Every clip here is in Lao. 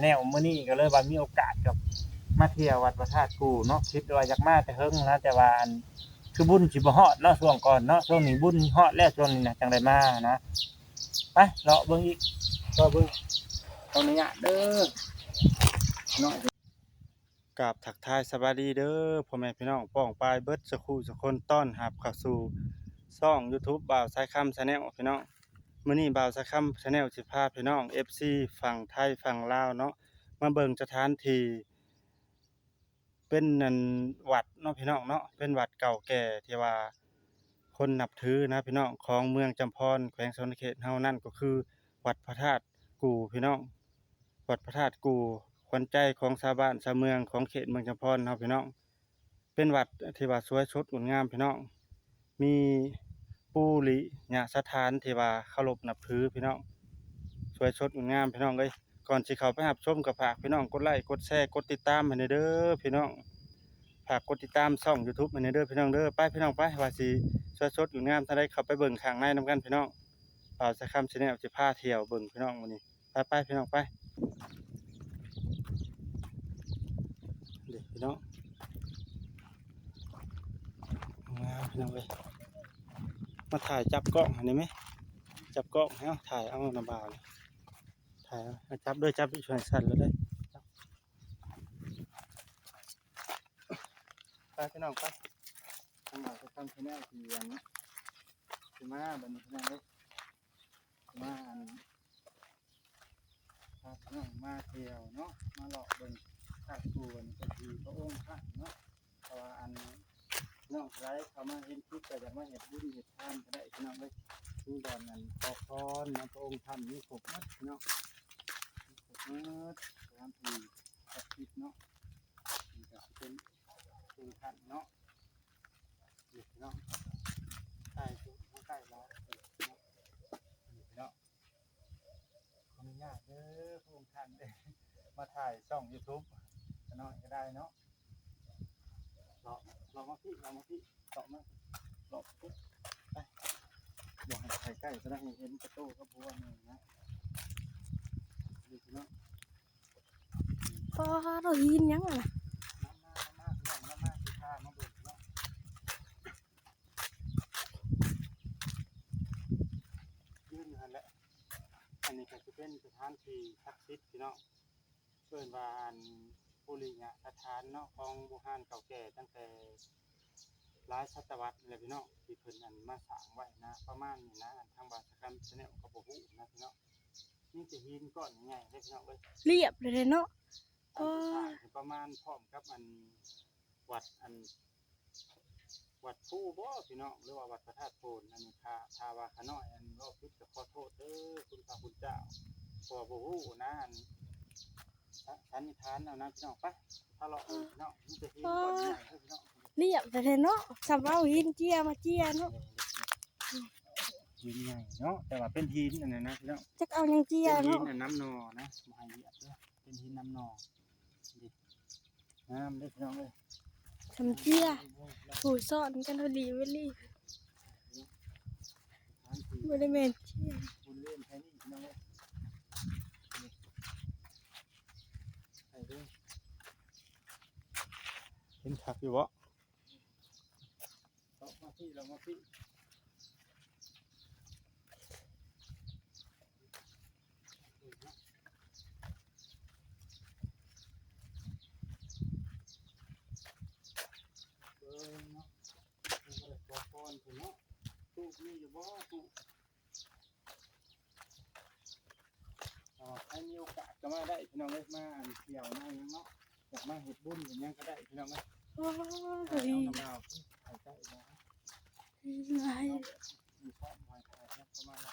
ແນວ ມື້ນີ້ກໍເລີຍວ່າມີໂອກາດກັບມາທ່ຽວວັດພະທາດກູ່ເນາະ ຄິດວ່າຢາກມາແຕ່ເຫິງແລ້ວ ແຕ່ວ່າອັນ ຄືບຸນຊິບໍ່ຮອດເນາະ ຊ່ວງກ່ອນເນາະ ຊ່ວງນີ້ບຸນຮອດແລ້ວ ຊ່ວງນີ້ນະ ຈັ່ງໄດ້ມານະ. ໄປເລາະເບິ່ງອີກ ເລາະເບິ່ງ ຂໍອະນຸຍາດເດີເນາະ. ກາບທັກທາຍສະບາຍດີເດີພໍ່ແມ່ພີ່ນ້ອງປ້ອງປາຍເບິດສູ່ຄູ່ສູ່ຄົນ ຕ້ອນຮັບເຂົ້າສູ່ຊ່ອງ YouTube ບ່າວສາຍຄຳ Channel ພີ່ນ້ອງ. ມື້ນີ້ບ່າວສາຍຄຳ Channel ຊິພາພີ່ນ້ອງ ເອັຟຊີ ຝັ່ງໄທຝັ່ງລາວເນາະ ມາເບິ່ງສະຖານທີ່ ເປັນອັນ ວັດເນາະພີ່ນ້ອງເນາະ ເປັນວັດເກົ່າແກ່ທີ່ວ່າຄົນນັບຖືນະພີ່ນ້ອງ ຂອງເມືອງຈຳພອນ ແຂວງສະຫວັນນະເຂດເຮົານັ້ນ ກໍຄືວັດພະທາດກູ່ພີ່ນ້ອງ. ວັດພະທາດກູ່ ຂວັນໃຈຂອງຊາວບ້ານຊາວເມືອງຂອງເຂດເມືອງຈຳພອນເຮົາພີ່ນ້ອງ. ເປັນວັດທີ່ວ່າສວຍສົດງົດງາມພີ່ນ້ອງ ມີປູລິຍະສະຖານທີ່ວ່າເຄົາລົບນັບຖືພີ່ນ້ອງ ສວຍສົດງົດງາມພີ່ນ້ອງເອີຍ. ກ່ອນຊິເຂົ້າໄປຮັບຊົມ ກໍຝາກພີ່ນ້ອງກົດໄລກົດແຊກົດຕິດຕາມໃຫ້ແດ່ເດີພີ່ນ້ອງ. ຝາກກົດຕິດຕາມຊ່ອງ YouTube ໃຫ້ແດ່ເດີພີ່ນ້ອງເດີ. ໄປພີ່ນ້ອງໄປ ວ່າຊິສວຍສົດງົດງາມເທົ່າໃດ ເຂົ້າໄປເບິ່ງຂ້າງໃນນຳກັນພີ່ນ້ອງ. ບ່າວສາຍຄຳ Channel ຊິພາທ່ຽວເບິ່ງພີ່ນ້ອງມື້ນີ້. ໄປໆ ພີ່ນ້ອງໄປ ເດ້ພີ່ນ້ອງ ງາມພີ່ນ້ອງເອີຍ. ມາຖ່າຍຈັບກ້ອງໃຫ້ແດ່ແມ ຈັບກ້ອງໃຫ້ເຮົາ ຖ່າຍເອົານຳບ່າວນີ້ ຖ່າຍເອົາ ຈັບເດີ ຈັບຢູ່ຊ່ວຍສັ່ນເລີຍເດີ. ໄປພີ່ນ້ອງໄປ ທາງບ່າວສາຍຄຳ Channel ຊິອັນ ຊິມາບັດນີ້ພີ່ນ້ອງເອີຍ ມາອັນ ພາພີ່ນ້ອງມາທ່ຽວເນາະ ມາເລາະເບິ່ງພະທາດກູ່ ອັນນີ້ກໍຄືພະອົງທ່ານເນາະ. ເພາະວ່າອັນ ນ້ອງໃຜເຂົ້າມາເຫັນຄລິບ ກໍຢາກມາເຮັດບຸນເຮັດທານກໍໄດ້ພີ່ນ້ອງເອີຍ. ຄືບ່ອນອັນ ຂໍພອນນຳພະອົງທ່ານ ມີຄົບໝົດພີ່ນ້ອງ ມີຄົບໝົດ ສະຖານທີ່ສັກສິດເນາະ. ນີ້ກໍຊິເປັນອົງທ່ານເນາະ ນີ້ພີ່ນ້ອງ ໃກ້ສຸດ ໃກ້ແລ້ວ ນີ້ພີ່ນ້ອງ. ຂໍອະນຸຍາດເດີ ພະອົງທ່ານເດີ ມາຖ່າຍຊ່ອງ YouTube ຂະນ້ອຍກໍໄດ້ເນາະ. ເລາະ ເລາະມາພີ້ ເລາະມາພີ້ ເລາະມາ ເລາະໄປ ບໍ່ໃຫ້ໃກ້ກໍໄດ້ ໃຫ້ເຫັນແຕ່ໂຕກັບຫົວໜຶ່ງນະ. ນີ້ພີ່ນ້ອງ ປາດ ຫີນຫຍັງຫັ້ນນະ? ມາ ມາ ມາ ພີ່ນ້ອງ ມາ ມາ ຊິພາມາເບິ່ງເນາະ. ຢືນຢູ່ຫັ້ນແຫຼະ ອັນນີ້ກໍຊິເປັນສະຖານທີ່ສັກສິດພີ່ນ້ອງ ເອີ້ນວ່າອັນ ປູລິຍະສະຖານເນາະ ຂອງບູຮານເກົ່າແກ່ຕັ້ງແຕ່ຫຼາຍສະຕະວັດແລ້ວພີ່ນ້ອງ ທີ່ເພິ່ນອັນມາສ້າງໄວ້ນະ ປະມານນີ້ນະ. ທາງບ່າວສາຍຄຳ Channel ກໍບໍ່ຮູ້ນະພີ່ນ້ອງ ມີແຕ່ຫີນກ້ອນໃຫຍ່ເດ້ພີ່ນ້ອງເອີຍ ລຽບເລີຍເນາະ. ອັນທີ່ສ້າງປະມານພ້ອມກັບອັນ ວັດອັນ ວັດພູບໍພີ່ນ້ອງ ຫຼືວ່າວັດພະທາດໂພນ. ອັນນີ້ຖ້າ ຖ້າວ່າຂະນ້ອຍອັນເວົ້າຜິດກໍຂໍໂທດເດີຄຸນພະຄຸນເຈົ້າ ເພາະວ່າບໍ່ຮູ້ນະ ອັນ ສະ ສັນນິຖານເອົານະພີ່ນ້ອງ. ໄປ ພາເລາະເບິ່ງພີ່ນ້ອງ ມີແຕ່ຫີນກ້ອນໃຫຍ່ເດີພີ່ນ້ອງ ລຽບແທ້ເນາະ ສ່ຳເອົາຫີນເຈຍມາເຈຍເນາະ. ຫີນໃຫຍ່ເນາະ ແຕ່ວ່າເປັນຫີນອັນນັ້ນນະພີ່ນ້ອງ ຈັກເອົາຫຍັງເຈຍເນາະ ເປັນຫີນອັນນ້ຳໜໍ່ນະ ບໍ່ໃຫ້ລຽບເດີ. ເປັນຫີນນ້ຳໜໍ່ ນີ້ ງາມເດ້ພີ່ນ້ອງເອີຍ ສຳເຈຍ ໂອ້ຍ ຊ້ອນກັນພໍດີເວີຍລີ ບໍ່ໄດ້ແມ່ນເຈຍ ເຫັນຄັກຢູ່ບໍ່? ເລາະມາພີ້ ເລາະມາພີ້ ເບິ່ງເນາະ ເພິ່ນບໍ່ໄດ້ຂໍພອນພຸ້ນເນາະ. ທູບມີຢູ່ບໍ່? ທູບ ເອີ ໃຜມີໂອກາດກໍມາໄດ້ພີ່ນ້ອງເອີຍ ມາອັນທ່ຽວມາຫຍັງເນາະ ຢາກມາເຮັດບຸນເຮັດຫຍັງກໍໄດ້ພີ່ນ້ອງເອີຍ. ໂອ້ ເອີ ດີ ເອົານ້ຳລາວ ໄປໃກ້ບໍ່? ດີຫຼາຍ ມີຄວາມໃຫ້ໃຜກໍມາໄດ້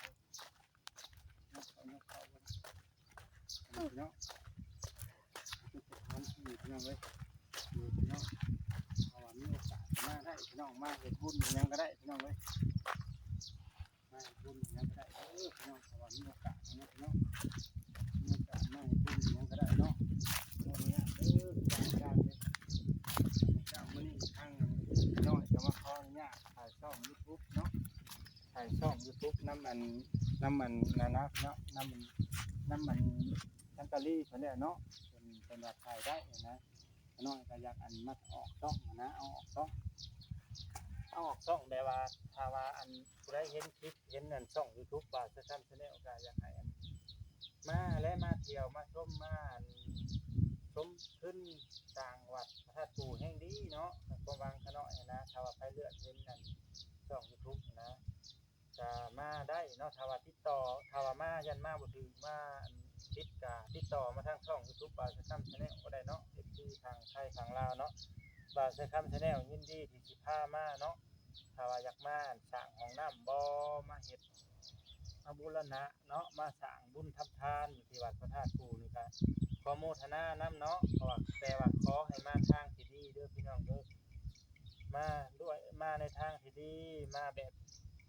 ເນາະ ເນາະ ເນາະ ເນາະ ເປັນສະຖານທີ່ພີ່ນ້ອງເອີຍ ເນາະ ເພາະວ່າມີໂອກາດມາໄດ້ພີ່ນ້ອງ ມາເຮັດບຸນເຮັດຫຍັງກໍໄດ້ພີ່ນ້ອງເອີຍ. ມາເຮັດບຸນຫຍັງກໍໄດ້ເດີພີ່ນ້ອງ ເພາະວ່າມີໂອກາດເນາະພີ່ນ້ອງ ມີໂອກາດມາເຮັດບຸນຫຍັງກໍໄດ້ເນາະ. ຂໍອະນຸຍາດເດີ ອາຈານເດີ ເຈົ້າ ມື້ນີ້ທາງນ້ອຍກໍມາຂໍອະນຸຍາດຖ່າຍຊ່ອງ YouTube ເນາະ ຖ່າຍຊ່ອງ YouTube ນຳອັນ ນຳອັນນັ້ນນະເນາະ ນຳ ນຳອັນ ນຳ າລີເພິ່ນແຫຼະເນາະ ເພິ່ນ ເພິ່ນວ່າຖ່າຍໄດ້ນະ. ຂ້ານ້ອຍກໍຢາກອັນມາອອກຊ່ອງນະ ເອົາອອກຊ່ອງ ເອົາອອກຊ່ອງ ແບບວ່າຖ້າວ່າອັນຜູ້ໃດເຫັນຄລິບ ເຫັນອັນຊ່ອງ YouTube ບ່າວສາຍຄຳ Channel ກໍຢາກໃຫ້ອັນມາແລະ ມາທ່ຽວ ມາຊົມ ມາອັນຊົມຄືນສ້າງວັດພະທາດປູແຫ່ງດີເນາະ ຄວາມຫວັງຂ້ານ້ອຍນະ. ຖ້າວ່າໃຜເລືອກເຫັນອັນຊ່ອງ YouTube ນະ ກະມາໄດ້ເນາະ ຖ້າວ່າຕິດຕໍ່ ຖ້າວ່າມາຢ້ານມາບໍ່ຖືກ ມາອັນຜິດກະຕິດຕໍ່ມາທາງຊ່ອງ YouTube ບ່າວສາຍຄຳ Channel ກໍໄດ້ເນາະ ເອັຟຊີ ຝັ່ງໄທຝັ່ງລາວເນາະ. ບ່າວສາຍຄຳ Channel ຍິນດີທີ່ຊິພາມາເນາະ ຖ້າວ່າຢາກມາອັນສ້າງຫ້ອງນ້ຳບໍ ມາເຮັດ ມາບູລະນະເນາະ ມາສ້າງບຸນທຳທານຢູ່ທີ່ວັດພະທາດປູນີ້ ກະຂໍໂມທະນານຳເນາະ ເພາະວ່າ ແຕ່ວ່າຂໍໃຫ້ມາທາງທີ່ດີເດີພີ່ນ້ອງເດີ. ມາດ້ວຍ ມາໃນທາງທີ່ດີ ມາແບບ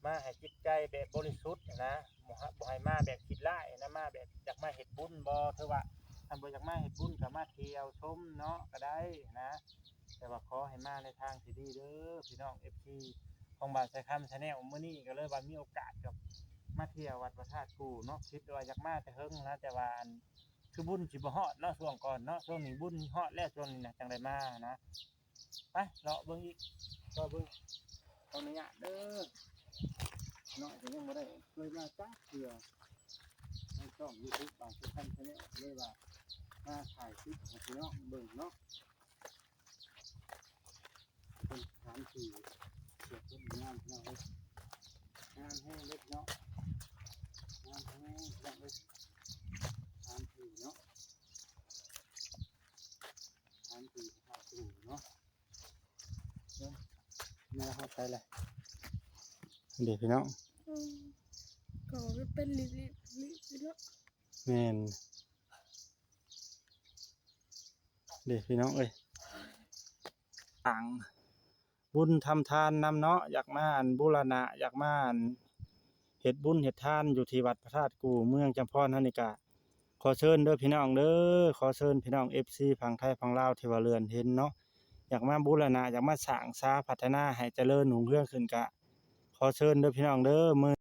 ມາໃຫ້ຈິດໃຈແບບບໍລິສຸດນະ ບໍ່ໃຫ້ ບໍ່ໃຫ້ມາແບບຄິດຮ້າຍນະ ມາແບບຢາກມາເຮັດບຸນບໍ ຖືວ່າຄັນບໍ່ຢາກມາເຮັດບຸນກໍມາທ່ຽວຊົມເນາະ ກໍໄດ້ນະ. ແຕ່ວ່າຂໍໃຫ້ມາໃນທາງທີ່ດີເດີພີ່ນ້ອງ ເອັຟຊີ ຂອງບ່າວສາຍຄຳ Channel ມື້ນີ້ກໍເລີຍວ່າມີໂອກາດກັບມາທ່ຽວວັດພະທາດກູເນາະ. ຄິດວ່າຢາກມາແຕ່ເຫິງນະ ແຕ່ວ່າອັນ ຄືບຸນຊິບໍ່ຮອດເນາະ ຊ່ວງກ່ອນເນາະ ຊ່ວງນີ້ບຸນຮອດແລ້ວ ຊ່ວງນີ້ນະ ຈັ່ງໄດ້ມານະ. ໄປເລາະເບິ່ງອີກ ເລາະເບິ່ງ ຂໍອະນຸຍາດເດີ. ນ້ອຍກໍຍັງບໍ່ໄດ້ເຄີຍມາຈັກເທື່ອ ໃນຊ່ອງ YouTube ບ່າວສາຍຄຳ Channel ເລີຍວ່າມາຖ່າຍຄລິບໃຫ້ພີ່ນ້ອງເບິ່ງເນາະ. ເພິ່ນຖານທີ່ເຂດເພິ່ນງາມພີ່ນ້ອງເອີຍ ງາມແຮງເດ້ພີ່ນ້ອງ ງາມແຮງພີ່ນ້ອງເອີຍ ຖານທີ່ເນາະ ຖານທີ່ພະທາດປູເນາະ. ແມ່ນເຮົາໄປແລ້ວເດ້ພີ່ນ້ອງ ອືມ ກໍເປັນລິບໆ ລິບເນາະ ແມ່ນ ເດ້ພີ່ນ້ອງເອີຍ ຕ່າງບຸນທຳທານນຳເນາະ ຢາກມາອັນບູລະນະ ຢາກມາອັນເຮັດບຸນເຮັດທານຢູ່ທີ່ວັດພະທາດກູ ເມືອງຈຳພອນເຮົານີ້ກະ ຂໍເຊີນເດີພີ່ນ້ອງເດີ ຂໍເຊີນພີ່ນ້ອງ ເອັຟຊີ ຝັ່ງໄທຝັ່ງລາວທີ່ວ່າເລື່ອນເຫັນເນາະ ຢາກມາບູລະນະ ຢາກມາສ້າງສາພັດທະນາໃຫ້ຈະເລີນຮຸ່ງເຮືອງຂຶ້ນ ກະຂໍເຊີນເດີພີ່ນ້ອງເດີ. ມື້